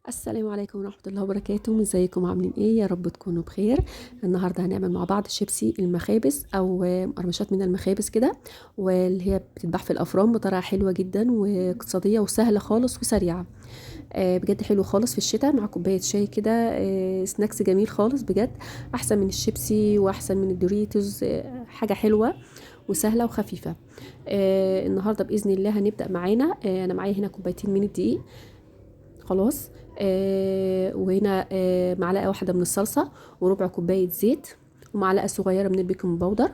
السلام عليكم ورحمة الله وبركاته. ازيكم عاملين ايه؟ يا رب تكونوا بخير. النهاردة هنعمل مع بعض شيبسي المخابز او مقرمشات من المخابز كده، واللي هي بتتباع في الافران بطريقة حلوة جدا واقتصادية وسهلة خالص وسريعة. بجد حلو خالص في الشتاء مع كوباية شاي كده، snacks جميل خالص بجد، احسن من الشيبسي واحسن من الدوريتوز. حاجة حلوة وسهلة وخفيفة. النهاردة بإذن الله هنبدأ معانا. انا معايا هنا كوبايتين من الدقيق خلاص، وهنا معلقة واحدة من الصلصة وربع كوباية زيت ومعلقة صغيرة من ال baking powder،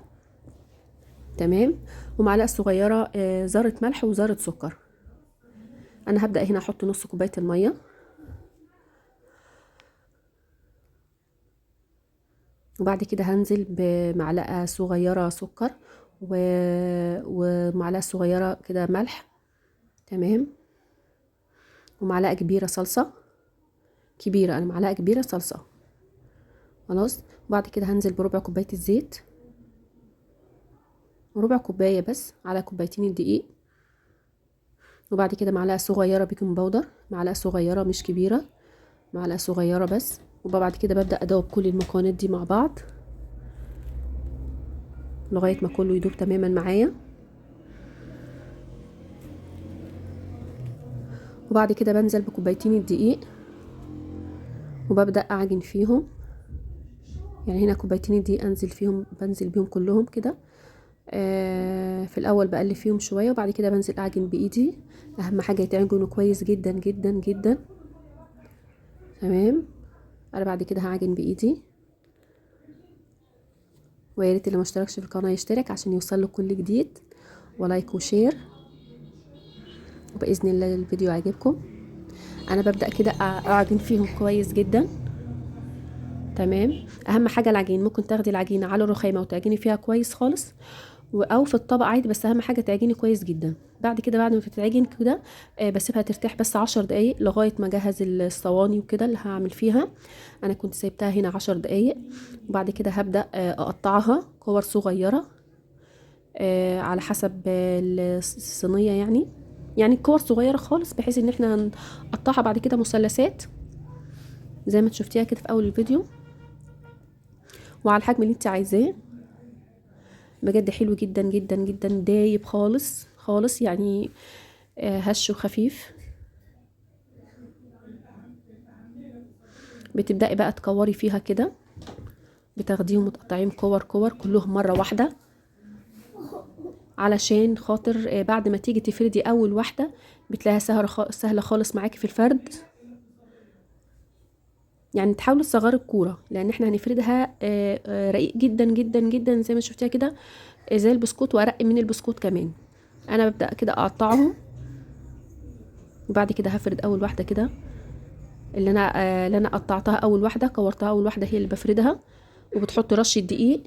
تمام، ومعلقة صغيرة ذرة ملح وذرة سكر. أنا هبدأ هنا أحط نص كوباية المية، وبعد كده هنزل بمعلقة صغيرة سكر ومعلقة صغيرة كده ملح، تمام، ومعلقة كبيرة صلصة كبيرة، أنا معلقة كبيرة صلصة خلاص. وبعد كده هنزل بربع كوباية الزيت، ربع كوباية بس على كوبايتين الدقيق، وبعد كده معلقة صغيرة baking powder، معلقة صغيرة مش كبيرة، معلقة صغيرة بس. وبعد كده ببدأ أدوب كل المكونات دي مع بعض لغاية ما كله يدوب تماما معايا. وبعد كده بنزل بكوبايتين الدقيق وببدأ أعجن فيهم، يعني هنا كوبايتين الدقيق أنزل فيهم، بنزل بيهم كلهم كده. في الأول بقلب فيهم شوية وبعد كده بنزل أعجن بإيدي. أهم حاجة يتعجنوا كويس جدا جدا جدا، تمام. أنا بعد كده هعجن بإيدي، ويا ريت اللي ما اشتركش في القناة يشترك عشان يوصل له كل جديد، و like و share، وبإذن الله الفيديو عجبكم. أنا ببدأ كده أعجن فيهم كويس جدا، تمام. أهم حاجة العجين، ممكن تاخدي العجينة على الرخامة وتعجني فيها كويس خالص، أو في الطبق عادي، بس أهم حاجة تعجني كويس جدا. بعد كده بعد ما بتتعجن كده، بسيبها ترتاح بس 10 دقايق لغاية ما أجهز الصواني وكده اللي هعمل فيها. أنا كنت سايبتها هنا 10 دقايق، وبعد كده هبدأ أقطعها كور صغيرة، على حسب الصينية، يعني كور صغيرة خالص بحيث إن احنا هنقطعها بعد كده مثلثات زي ما شفتيها كده في أول الفيديو، وعلى الحجم اللي انت عايزاه. بجد حلو جدا جدا جدا، دايب خالص خالص، هش وخفيف. بتبدأي بقى تكوري فيها كده، بتاخديهم وتقطعيهم كور كور كلهم مرة واحدة، علشان خاطر بعد ما تيجي تفردي أول واحدة بتلاقيها سهلة خالص معاكي في الفرد. تحاولوا تصغروا الكورة، لأن احنا هنفردها، رقيق جدا جدا جدا زي ما شفتيها كده، زي البسكوت وأرق من البسكوت كمان. أنا ببدأ كده أقطعهم، وبعد كده هفرد أول واحدة كده اللي أنا قطعتها أول واحدة، كورتها أول واحدة هي اللي بفردها. وبتحط رشة دقيق،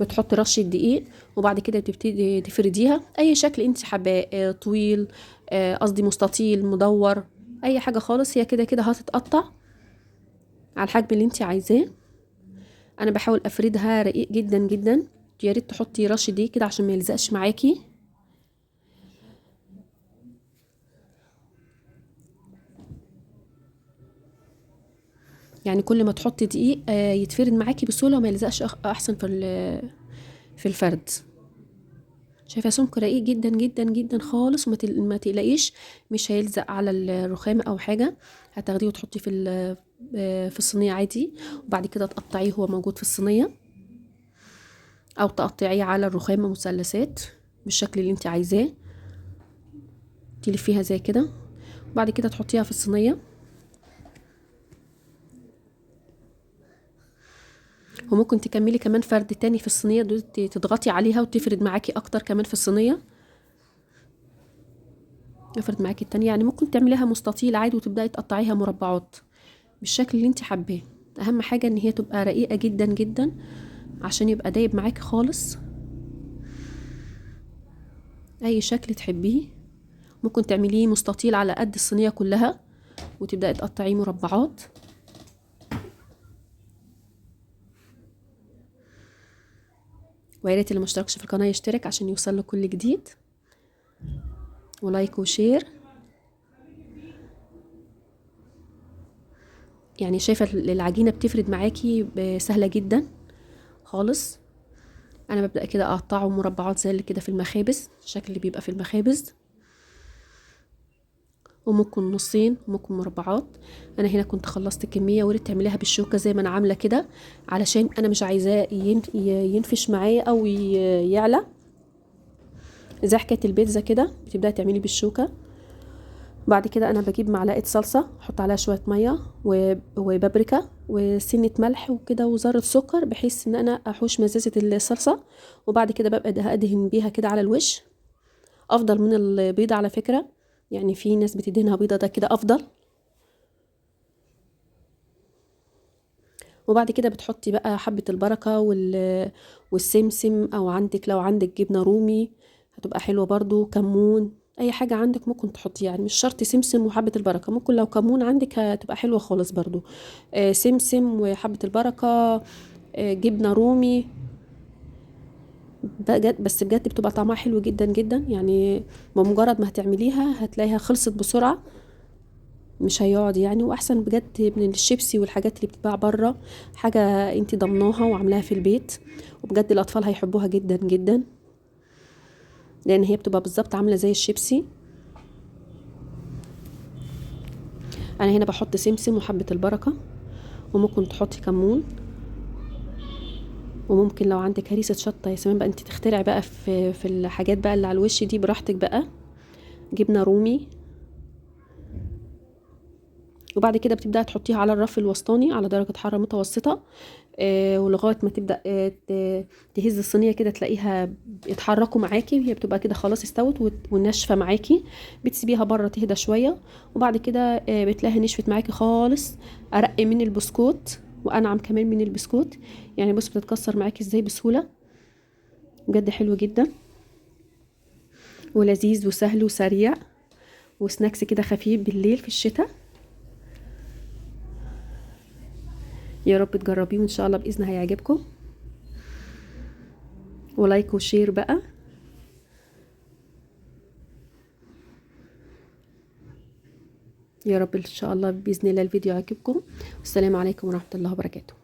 بتحط رشة دقيق، وبعد كده بتبتدي تفرديها أي شكل انت حباه، طويل، قصدي مستطيل، مدور، أي حاجة خالص. هي كده كده هتتقطع على الحجم اللي انت عايزاه. أنا بحاول أفردها رقيق جدا جدا، يا ريت تحطي رشة دقيق كده عشان ما يلزقش معاكي. كل ما تحطي دقيق، يتفرد معاكي بسهولة وما يلزقش أحسن في الفرد. شايفة سمك رقيق جدا جدا جدا خالص، وما تقلقيش مش هيلزق على الرخامة أو حاجة. هتاخديه وتحطيه في الصينية عادي، وبعد كده تقطعيه هو موجود في الصينية، أو تقطعيه على الرخامة مثلثات بالشكل اللي انت عايزاه، تلفيها زي كده، وبعد كده تحطيها في الصينية. وممكن تكملي كمان فرد تاني في الصينية، دول تضغطي عليها وتفرد معاكي اكتر كمان في الصينية، افرد معاكي التانية. ممكن تعمليها مستطيل عادي وتبدأي تقطعيها مربعات بالشكل اللي انت حباه. اهم حاجة ان هي تبقى رقيقة جدا جدا عشان يبقى دايب معاكي خالص، اي شكل تحبيه. ممكن تعمليه مستطيل على قد الصينية كلها وتبدأي تقطعيه مربعات. ويا ريت اللي ما اشتركش في القناة يشترك عشان يوصل له كل جديد، و like و share. يعني شايفه العجينة بتفرد معاكي سهلة جدا خالص. انا ببدا كده اقطعه مربعات زي اللي كده في المخابز، الشكل اللي بيبقى في المخابز، وممكن نصين وممكن مربعات. انا هنا كنت خلصت الكمية، وريت تعمليها بالشوكة زي ما انا عامله كده، علشان انا مش عايزاه ينفش معايا او يعلى زي حكاية البيتزا كده، بتبداي تعملي بالشوكة. بعد كده انا بجيب معلقه صلصه، احط عليها شوية مية وبابريكا وسنة ملح وكده وذره سكر، بحيث ان انا احوش مزازه الصلصه. وبعد كده ببقى ادهن بيها كده على الوش، افضل من البيضة على فكرة، يعني في ناس بتدهنها بيضة، ده كده افضل. وبعد كده بتحطي بقى حبه البركة والسمسم، او عندك لو عندك جبنه رومي هتبقى حلوة برضو، كمون، اي حاجة عندك ممكن تحطيها، يعني مش شرط سمسم وحبه البركة، ممكن لو كمون عندك هتبقى حلوة خالص برضو. سمسم وحبه البركة، جبنه رومي، بس بجد بتبقى طعمها حلو جدا جدا. يعني بمجرد ما هتعمليها هتلاقيها خلصت بسرعة، مش هيقعد يعني، واحسن بجد من الشيبسي والحاجات اللي بتتباع بره، حاجة انتي ضمناها وعاملاها في البيت، وبجد الاطفال هيحبوها جدا جدا، لان هي بتبقى بالظبط عامله زي الشيبسي. انا هنا بحط سمسم وحبه البركة، وممكن تحطي كمون، وممكن لو عندك هريسه شطه يا سلام بقى، انت تخترعي بقى في الحاجات بقى اللي على الوش دي براحتك بقى، جبنه رومي. وبعد كده بتبداي تحطيها على الرف الوسطاني على درجه حرارة متوسطه، ولغاية ما تبدا تهز الصينية كده، تلاقيها اتحركوا معاكي، هي بتبقى كده خلاص استوت وناشفه معاكي. بتسيبيها بره تهدى شوية، وبعد كده بتلاقيها نشفت معاكي خالص، ارق من البسكوت وانعم كمان من البسكوت. يعني بص بتتكسر معاكي ازاي بسهولة، بجد حلو جدا ولذيذ وسهل وسريع، وسناكس كده خفيف بالليل في الشتاء. يا رب تجربيه وان شاء الله باذن هيعجبكم. و like و share بقى. يا رب ان شاء الله باذن الله الفيديو يعجبكم. والسلام عليكم ورحمة الله وبركاته.